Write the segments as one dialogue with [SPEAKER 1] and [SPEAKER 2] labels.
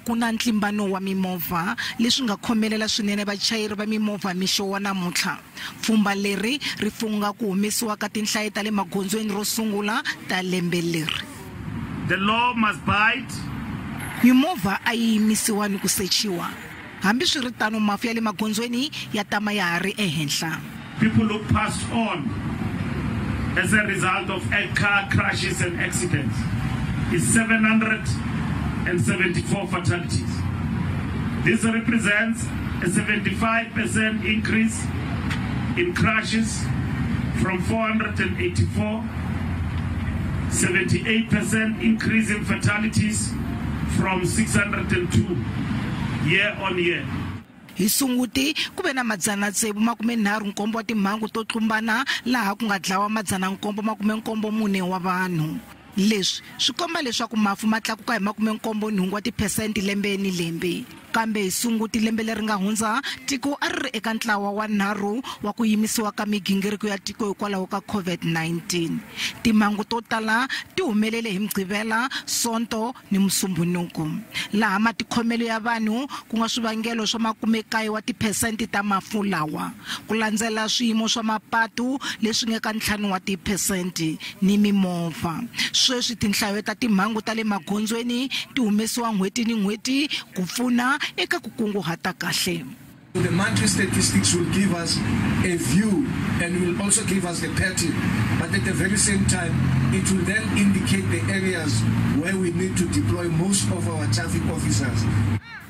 [SPEAKER 1] ku na ntlimbano wa mimovha leswi nga khomelela swinene vachayeri va mimovha mixo wa namuntlha. Pfhumba leri ri fungha ku humesiwa ka tinhlayo ta le magondzweni ro sungula ta lembe leri.
[SPEAKER 2] The law must bite.
[SPEAKER 1] Mimovha a yi yimisiwa ni ku sechiwa. Hambiswiritano, mafu ya le magondzweni ya tama ya ha ri ehenhla.
[SPEAKER 2] People who passed on as a result of car crashes and accidents is 774 fatalities. This represents a 75% increase in crashes from 484, 78% increase in fatalities from 602 year on year.
[SPEAKER 1] Hi Sunguti ku ve na 637 wa timhangu to tlumbana laha ku nga dlawa 774 wa vanhu. Leswi swi komba leswaku mafu ma tlakuka hi 78 wa tiphesente lembe ni lembe. Kambe hi Sunguti lembe leri nga hundza, tiko a ri ri eka ntlawa wa nharhu wa ku yimisiwa ka migingiriko ya tiko hikwalaho ka COVID-19. Timhangu to tala ti humelele hi Mugqivela, Sonto ni Musumbhunuku, laha matikhomelo ya vanhu ku nga swivangelo swa 90 wa tiphesente ta mafu lawa, ku landzela swiyimo swa mapatu leswi nga ka 5 wa tiphesente ni mimovha. Sweswi tinhlayo ta timhangu ta le magondzweni ti humesiwa n'hweti ni n'hweti ku pfuna eka ku kunguhata kahle.
[SPEAKER 3] The monthly statistics will give us a view and will also give us the pattern, but at the very same time, it will then indicate the areas where we need to deploy most of our traffic officers.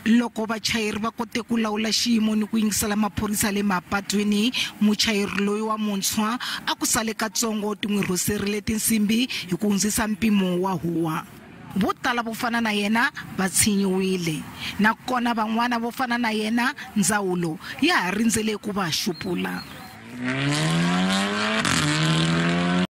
[SPEAKER 1] Loko vachayeri va kote ku lawula xiyimo ni ku yingisela maphorisa le mapatwini, muchayeri loyi wa muntshwa a ku sale katsongo ti n'wi rhoserile tinsimbi hi ku hundzisa mpimo wa huwa. Vo tala vo fana na yena va tshinyiwile, nakona van'wana vo fana na yena ndzawulo ya ha rindzele ku va xupula.